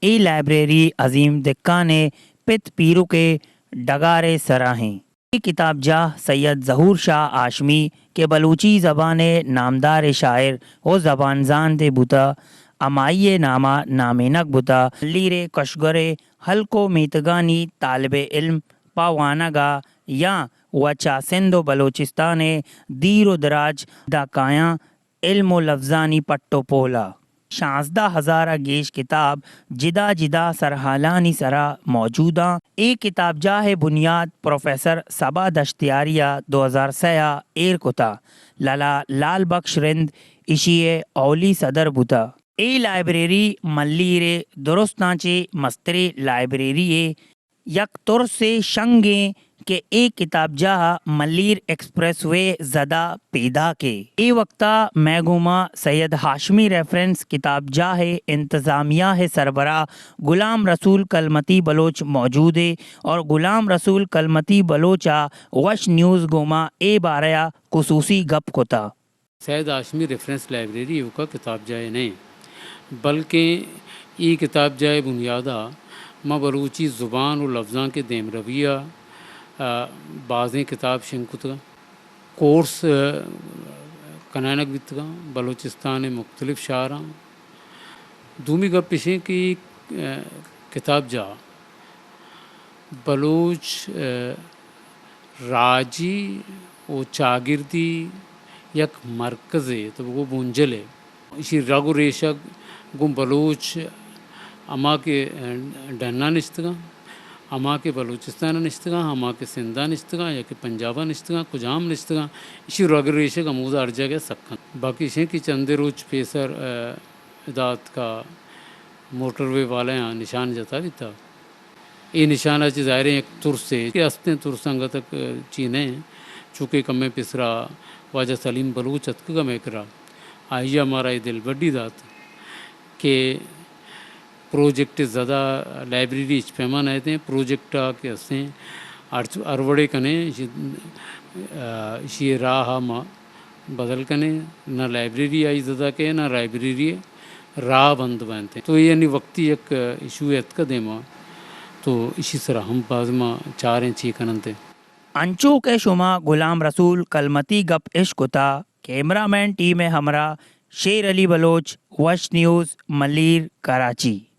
A library عظیم دکان ءِ پت پیرک ءِ ڈگار ءِ سرا ایں۔ اے کتابجاہ سید ظہور شاہ ہاشمی کہ بلوچی زبان ءِ نامدار شاعر ءُ زبان زانتے بوتہ، ہمائی ءِ نام ءَ نامینگ بوتہ۔ ملیر ءِ کشگر ءِ ہلک ءُ میتگانی طالب علم پہ وانگ ءَ یا و چہ سندھ ءُ بلوچستان ءِ دیر ءُ دراج داں کایاں علم ءُ لبزانی پٹ ءُ پول ءَ۔ شانزدہ ہزار ءَ گیش کتاب جدا جدا سرحالانی سرا موجود آں۔ اے کتابجاہ ءِ بنیاد پروفیسر صبا دشتیاری ءَ دو ہزار سئے ءَ ایر کتہ۔ لالا لال بخش رند ایشی ءِ اولی صدر بوتہ۔ اے لائبریری ملیر ءِ درستاں چہ مستریں لائبریری یے۔ یک ترسے شنگ ایں کہ اے کتابجاہ ءَ ملیر ایکسپریس وے زد ءَ پیداک اے۔ اے وقت ءَ مئے گوما سید ہاشمی ریفرنس کتابجاہ ءِ انتظامیہ ءِ سربراہ غلام رسول کلمتی بلوچ موجود اے اور غلام رسول کلمتی بلوچ ءَ وش نیوز گوما اے بارہ ءَ خصوصی گپ کتہ۔ سید ہاشمی ریفرنس لائبریری ایوکا کتابجاہے نہ انت، بلکیں اے کتابجاہ ءِ بنیاد ءَ ما بلوچی زبان ءُ لبزانک ءِ دیمروی ءَ، آ، بازیں کتاب شنگ کتگ انت، کورس، آ، کنائینگ بیتگ انت بلوچستان ءِ مختلف شہراں۔ دومی گپ اش انت کہ اے، آ، کتابجاہ بلوچ، آ، راجی ءُ چاگردی یک مرکزے، تو بگو بنجلے۔ ایشی رگ ءُ ریشگ گوں بلوچ ہما کہ ڈن ءَ نشتگاں، ہما کہ بلوچستان ءَ نشتگاں، ہما کہ سندھ ءَ نشتگاں یا کہ پنجاب ءَ نشتگاں، کجام نشتگاں، ایشی رگ ءُ ریشگ ہمودا ہر جاگہ سک انت۔ باقی ایش انت کہ چندے روچ پیسر، آ، ادا اتکا موٹر وے والایاں نشان جتا بیتا۔ اے نشان ءَ چہ ظاہر ایں یک ترسے کہ استیں، ترس انگت چی نہ انت، چونکہ کمیں پیسرا واجہ سلیم بلوچ اتکگ مئے کرا، آئی ءَ مارا اے دلبڈی دات کہ پروجیکٹ زد ءَ لائبریری ہچ پیما نہ اتیں، پروجیکٹ ءَ کہ استیں ہر، ہر وڑے کنیں، ایشی، آ، ایشی راہ ءَ ما بدل کنیں، نہ لائبریری آئی زد ءَ کئے، نہ لائبریری راہ بند بنت۔ تو اے یعنی وقتی یک ایشو اتکہ دیما، تو ایشی سرا ہم باز ما چاریں چی کننت۔ انچو کہ شما غلام رسول کلمتی گپ اش کتا، کیمرہ مین ٹیم ءِ ہمراہ شیر علی بلوچ، وش نیوز، ملیر، کراچی۔